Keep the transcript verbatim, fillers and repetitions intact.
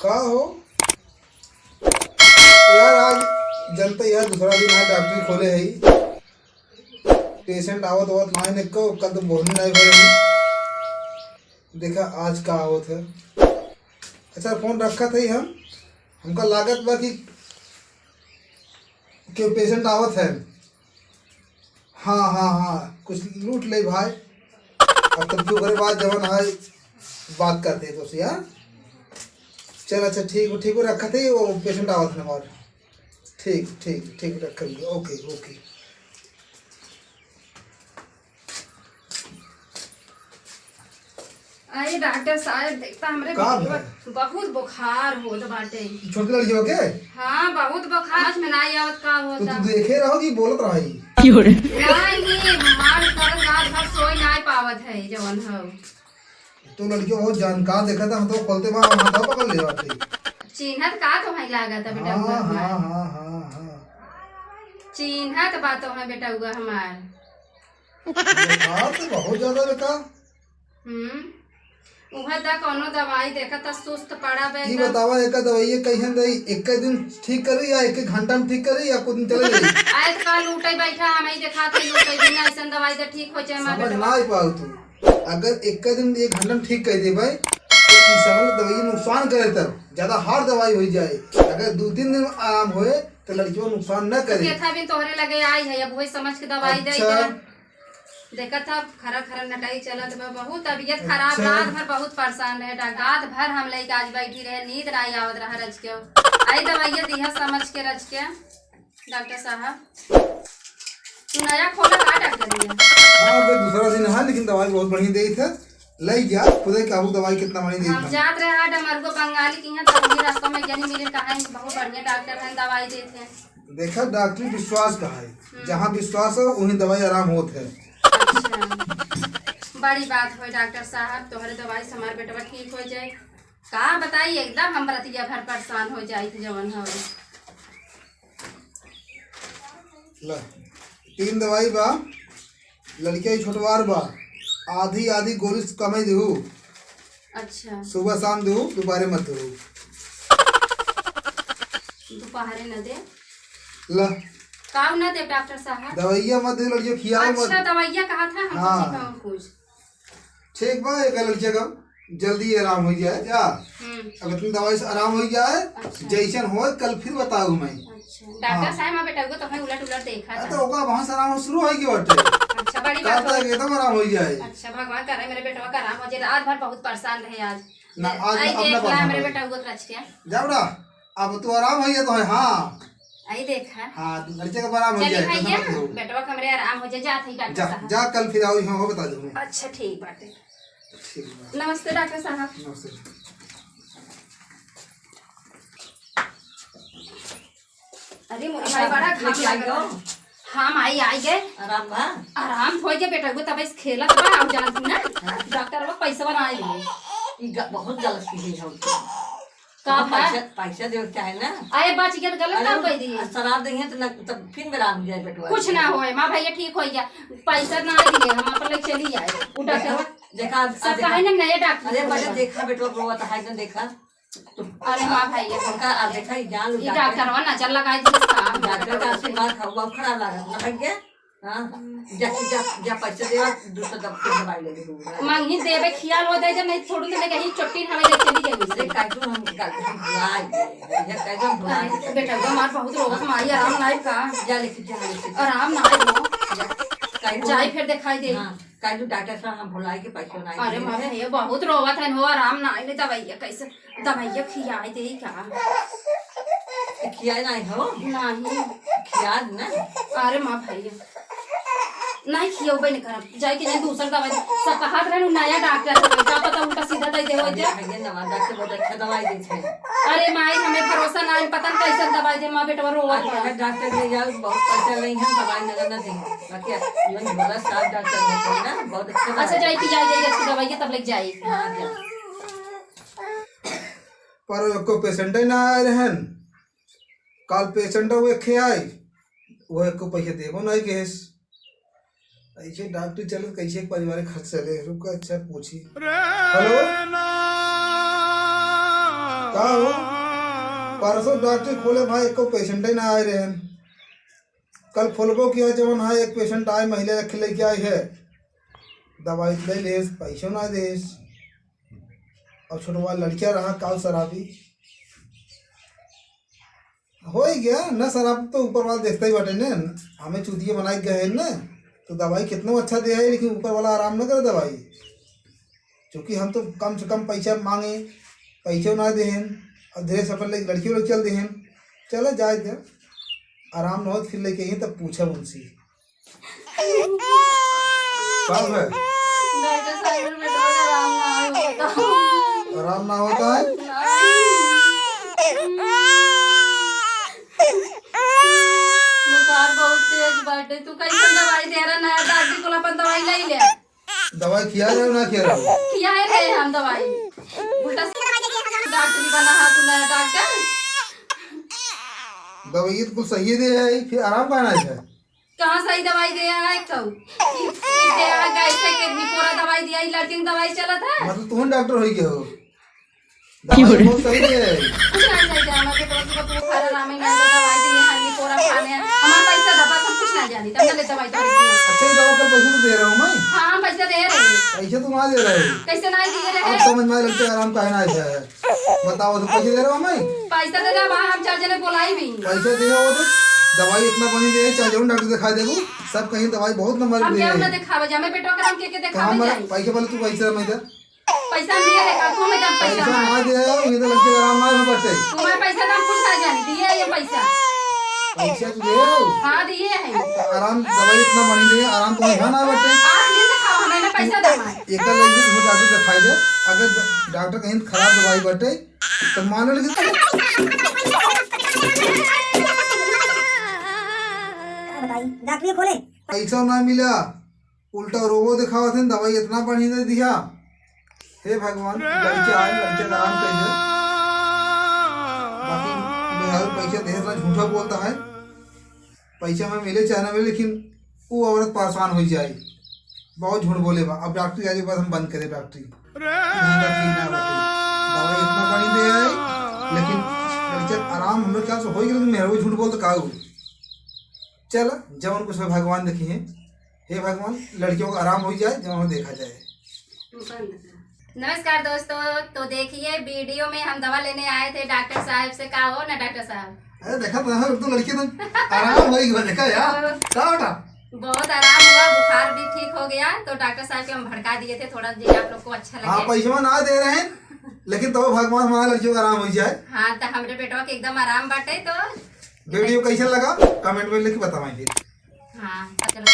का हो यार, आज जनता यार दूसरा दिन आज डॉक्टरी खोले है, पेशेंट आवत आवत ना है, कल तो बोहनी नहीं भरे। देखा आज का आवत है। अच्छा, फोन रखा था ही हम, हमका लागत बा कि केहू पेशेंट आवत है। हाँ, हाँ, हाँ, कुछ लूट ले भाई। अब तब जो ओकरे बाद जवन है, बात करते हैं तो से, हाँ? चल, अच्छा, ठीक, ठीक, रखत है, वो पेशेंट आवत है हमार। ठीक, ठीक, ठीक, रख लिया। ओके, ओके। अरे डॉक्टर साहब, देखता हमरे का बेटवा भइल? बहुत बुखार होत बाटे। ई छोटकी लड़की हो के? हाँ, बहुत बुखार, समझ में ना आवत का तो होता। तू देखे रहो कि बोलत रही? नहीं, मार करत रात भर सोई ना पावत है, जवन हो। तो लड़कियों बहुत जानकार देखा था, हम तो खोलते बा, हम हाथवा पकड़ ले बाटे। चिन्हत का तो है लागत है बेटा हाँ, हुआ हमार। हाँ, हाँ, हाँ, हाँ। चिन्हत बा तो है बेटा हुआ हमार। बुखार तो बहुत ज्यादा बेटा। हम्म। उहे दा कौनो दवाई देखा ता सुस्त पड़ा बे ई एकदम। बतावा, एका दवाई कइसन दई? एक दिन ठीक करी या एक घंटा में ठीक करी या कुछ दिन चले जाई? आए तो का लूटे बैठा, हम ही देखा थे लूटे बिना ऐसन दवाई दे ठीक हो जाए हमार समझ बेटवा। ना आई पाऊ तू। अगर एक दिन एक घंटा में ठीक कर देबे तो ई समझ दवाई नुकसान करे, तब ज्यादा हार्ड दवाई हो जाए। अगर दो तीन दिन में आराम होए तो लड़कियों नुकसान न तो करे। केथा भी तोहरे लगे आई है, अब वही समझ के दवाई दे अच्छा। दे। देखत ह, खरा खरा नटाई चलत बा, बहुत तबीयत खराब, अच्छा। रात भर बहुत परेशान रहे डॉक्टर। रात भर हम लइके आज बैठी रहे, नींद नाई आवत रहा रच के। आई दवाइया दिहा समझ के रच के, डॉक्टर साहब। तू नया खोला का डॉक्टर भैया? हाँ, अबे दूसरा दिन है, लेकिन दवाई बहुत बढ़िया देत है। लई जा, खुदे काबू दवाई कितना बढ़िया देत हम है। जात रहे हा डमरुआ बंगाली के यहाँ, तब भी रास्ता में जनी मिले, कहा बहुत बढ़िया डॉक्टर है, दवाई देत है। देखा, डॉक्टरी विश्वास का है, हम्म। जहाँ विश्वास हो, वहीं दवाई आराम होत है। अच्छा, बड़ी बात होय डॉक्टर साहब, तोहरे दवाई से हमार बेटवा ठीक हो जाए। का बताई, एकदम हम रतिया भर परेशान हो जाई थे जवन हो। ला, तीन दवाई बा, लड़किया ही छोटवार बा, आधी आधी गोली से कमाई देहू। अच्छा। सुबह शाम देहू, दोपहरे मत देहू। दोपहरे न दे। ला। काऊ ना दे डॉक्टर साहब? दवाइया मत दे लड़कियों, खियाओ मत। अच्छा, दवाइया कहा था, हम हाँ। सोची कहूँ कुछ। ठीक बा, एक लड़किया का जल्दी आराम हो जाए। जा। हम्म। अब इतनी दवाई से आराम हो जाए, अच्छा। जैसन होए, कल फिर बताऊ मैं। अच्छा। डॉक्टर हाँ। साहब, हमार बेटउआ तो हमें उलट उलट देखा अरे, था। तो ओका वहाँ से आराम शुरू हो गया बाटे। अच्छा, बड़ी कल बात तक हो। एकदम आराम हो जाए। अच्छा, भगवान करे मेरे बेटवा का आराम हो जाए। रात भर बहुत परेशान रहे आज। ना, आज आई अपना देख ला परेशान हमरे हो। बेटउआ के रच के। जा बेटा, अब तू आराम हो गया तो है, हाँ। आई देखा। हाँ, तू लड़के का आराम हो चली जाए, भैया, टेंशन मत लो। बेटवा के हमरे आराम हो जाए, जात है डॉक्टर जा, साहब। जा, कल फिर आओ, यहाँ हो बता दूँ। अच्छा, ठीक बाटे। ठीक बा। नमस्ते डॉक्टर साहब। नमस्ते। अरे मोरे भाई, बड़ा घाम लागल। हाँ माई, आई गए। आराम बा? आराम हो गया बेटा, वो तब इस खेलत बा, हम जानत ना। हाँ। डॉक्टर वो पैसा बना आई गए। ई ग-, बहुत गलत चीज है। का तो बा? पैसा, पैसा देवे के चाहे ना। अरे बच गया तो गलत अरे काम वो कर दिए। शराब देंगे तो ना, तब फिर में आराम हो जाए बेटवा। कुछ ना होए, माँ भैया ठीक हो गया। पैसा ना दिए, हम अपन लोग चली आए। वो डॉक्टर देखा, देखा, सब देखा। कहे ना नए डॉक्टर अरे खोले बच्चा बा। देखा बेटवा रोवत है ना, देखा। अरे माँ भैया। उनका, आ, देखा, ई जान लो, ई डॉक्टर। डॉक्टरवा नजर लगाई दिए साहब। डॉक्टर का आशीर्वाद खाओ, बहुत खराब लागत, लग गया। हाँ, जा, जा, जा, पैसे दे, दूसरा दब-, फिर दवाई ले ले, दूसरा। मांगी देवे, खियाल हो जाए, जब नहीं छोड़ू तो मैं कहीं चोटी हमें ले चली गई। अरे, काहे तू हम गल-, हम भुला गए, ये काहे हम भुला गए? बेटा, वो हमार बहुत रोवत, माई आराम ना आए का? जा लेके, जा लेके, जा। आराम ना आए हो। जा, काहे तू जाई फिर दिखाई दे। हाँ। काहे डॉक्टर साहब हम भुलाए के पैसो ना अरे दिए माँ हैं। भैया, बहुत रोवत है हो, आराम ना आइले, दवाइया कैसे, दवाइया खियाए दे का? खियाए ना हो? नहीं। खिया ना। अरे माँ भैया, नहीं खियौबे नहीं करब, जाए के नहीं दूसर दवाई, सब कहत रहे नया डॉक्टर है, का पता उल्टा सीधा दे दे हो अरे जा। भैया, नवा डॉक्टर बहुत अच्छा दवाई देते हैं। अरे माई, हमें भरोसा ना है, पता नहीं कैसन दवाई दे, माँ बेटवा रोवत अच्छा बा। डॉक्टर ले जाओ, बहुत पैसा लेंगे, दवाई नगर ना देंगे। बाकी जीवन भोला साहब डॉक्टर होते हैं ना, बहुत अच्छा अच्छा, बात। जाई पिया जाई, अच्छी दवाई के तब लेके जाई। हाँ, जा। पर एको पेशेंट ही ना आए रहन, काल पेशेंट वो एक आए, वो एको पैसे देबो नहीं केस। ऐसे डॉक्टर चले तो कैसे पारिवारिक खर्च चले? रुक, अच्छा पूछी। हेलो? का हो? परसों डॉक्टरी खोले भाई, एको पेशेंट ही ना आए रहे। कल खोलबो किया, जवन है एक पेशेंट आए, महिला रख लेके आई है, दवाई ले लेस, पैसो ना देस। और छोटवा लड़किया रहा, काऊ शराबी। हो ही गया ना, शराब तो ऊपर वाला देखता ही बाटे ने, हमें चूतिया बनाए गए हैं ना, तो दवाई कितनो अच्छा दे है, लेकिन ऊपर वाला आराम ना करे दवाई। क्योंकि हम तो कम से कम पैसा मांगे, पैसो ना देहेन, और धीरे से अपन लेके लड़कियों लोग चल देहेन। चलो जाए दे, आराम ना हो तो फिर लेके ही तब पूछब उनसे। कब है? डॉक्टर साहब, मेरे बेटवा का आराम ना होता। आराम ना होता है? बुखार बहुत तेज बाटे। तू कैसन दवाई दे रहा? नया डॉक्टर को अपन दवाई ले ले। दवाई खिया रहे हो ना खिया रहे हो? खियाए रहे हम दवाई। उल्टा से डॉक्टर भी बना है तू नया डॉक्टर। दवाई तो कुछ सही दे है, फिर आराम पाना है। कहाँ सही दवाई दे है खाऊ? ई, ई दे है, ऐसे के निपोरा दवाई दिया, ई लैट्रिन दवाई चलत है। मतलब तुम डॉक्टर हो गए हो? दवाई बहुत सही दे है। कुछ नहीं सही दे, हमारे पड़ोसी का पूरा खाना नाम ही नहीं दवाई दी है, निपोरा खाने हैं। हमारा पैसा दबा, सब कुछ ना जानी, तब ले दवाई तो दी है। अच्छा, ये दवा का पैसा तो दे रहा हूँ मैं। हाँ, हम पैसा दे रहे हैं। पैसा तो ना दे रहे हो। कैसे ना दिए रहे? अब समझ में आया, लगता है आराम का है ना ऐसा है। बताओ, तो पैसे दे रहे हो हमें? पैसा दे दे, अब हम चार जने बोलाई भी। पैसा दे रहे हो तो दवाई इतना बनी दे, चाहे जौन डॉक्टर दिखा देबू, सब कहीं दवाई बहुत नंबर हम दे क्या रहे ना हैं। दिखावे जा, मैं बेटवा का हम के के तो दिखावे हमारा जाई। पैसा बोले तू पैसा नहीं दे। पैसा दिए रे, का तू हमें दम पैसा पैसा मार। ना दे, ये तो लड़के आराम ना हो बटे। तुम्हारे पैसा तो हम कुछ ना जानी, दिए ये पैसा। पैसा तू दे। हाँ, दिए है। आराम दवाई इतना बनी दे, आराम तुम्हें ना बटे। आज दिन दिखाओ हमें, हमें पैसा दे हमारे। एक लड़के तुम्हें डॉक्टर दिखाई दे, अगर ड-, डॉक्टर कहीं खराब दवाई बटे, तो मानो लेकिन का बताई, डॉक्टर खोले। पैसा ना मिला, उल्टा रोगो दिखावत हैं, दवाई इतना बढ़िया दे दिया। हे भगवान, लड़के आए, लड़के का आराम करिए। बाकी मेहरारू पैसा दे रहा, झूठा बोलता है। पैसा में मिले चाहे ना मिले, लेकिन वो औरत परेशान हो जाए, बहुत झूठ बोले बा। अब डॉक्टरी आगे बाद हम बंद करे डॉक्टरी। महंगा ठीक ना बाटे। दवाई इतना पानी दे आई, लेकिन लड़के आराम हम लोग क्या से होई, लेकिन मेहरारू झूठ बोल तो का हो? चल, जवन कुछ है भगवान देखी है। हे भगवान, लड़कियों को आराम हो जाए, जवन देखा जाए। नमस्कार दोस्तों, तो देखिए वीडियो में हम दवा लेने आए थे डॉक्टर साहब से। का हो ना डॉक्टर साहब? अरे देखा तो है, तो लड़की तो आराम हो गई, देखा यार। का बेटा? बहुत आराम हुआ, बुखार भी ठीक हो गया, तो डॉक्टर साहब के हम भड़का दिए थे थोड़ा, जी आप लोग को अच्छा लगे। हाँ, पैसा ना दे रहे हैं, लेकिन तो भगवान हमारा लड़कियों का आराम हो जाए। हाँ, तो हमरे बेटवा के एकदम आराम बाटे। तो वीडियो कैसे लगा, कमेंट में लिख के बतावाएं फिर। हाँ, चलो।